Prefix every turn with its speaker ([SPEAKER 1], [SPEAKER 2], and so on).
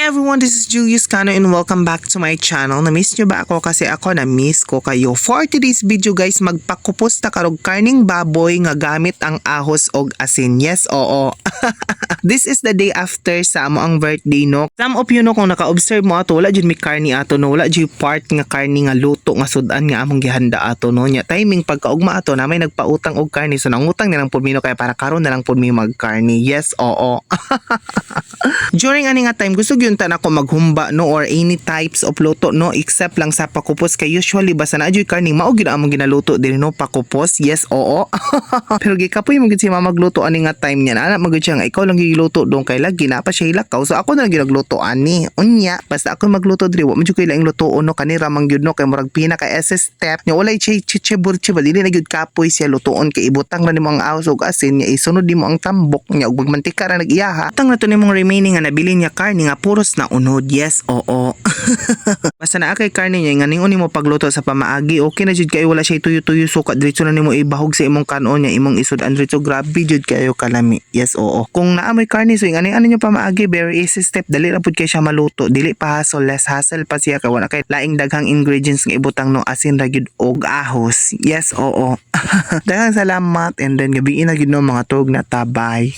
[SPEAKER 1] Everyone, this is Julius Cano and welcome back to my channel. Na-miss nyo ba ako? Kasi ako, na-miss ko kayo. For today's video, guys, magpakupos ta karog karning baboy nga gamit ang ahos og asin. Yes, oo. This is the day after sa amo ang birthday, no. Some of you know, kung naka-observe mo ato, wala jud mi karni ato, no. Wala jud part nga karni nga luto nga sudan nga among gihanda ato, no. Nya timing pagkaugma ato na may nagpautang og karni, so nangutang na lang pud mi, no, kaya para karon na lang pud mi magkarni. Yes, oo. During ani nga time, gusto gyud ta nako maghumba, no, or any types of luto, no, except lang sa pakupos, kay usually basta naa jud karni, mao gyud among ginaluto diri, no, pakupos. Yes, oo. Pero gikapoy mo gyud si mama magluto ani nga time niya. Ana magud siya nga ikaw lang gigluto dong kay lagi na pa siya hilakaw. So ako na lang ginagluto ani. Unya, basta ako magluto diri, wa man jud koy laing lutoon, no, kanira man gyud, no, kay murag pinaka SS step. Nya walay chiche burche ba, dili na gyud kapoy siya lutoon kay ibutang na nimo ang ahos ug asin, nya isunod nimo ang tambok, nya ug magmantika ra nag-iyaha. Butang na to nimong remaining nga nabili niya karne nga puros na unod. Yes, oo. Basta naa kay karne niya nga ningon nimo pagluto sa pamaagi, okay na jud kayo, wala siya tuyo-tuyo suka, diretso na nimo ibahog sa imong kanon niya, imong isud-an diretso, grabe jud kayo kalami. Yes, oo. Kung naa moy karne, so ingani ano nyo pamaagi, very easy step, dali ra pud kay siya maluto, dili pa hassle, less hassle pa siya kay wala kay laing daghang ingredients nga ibutang, no, asin ra gyud og ahos. Yes, oo. Daghang salamat and then gabii na gyud, no, mga tuog na ta, bye.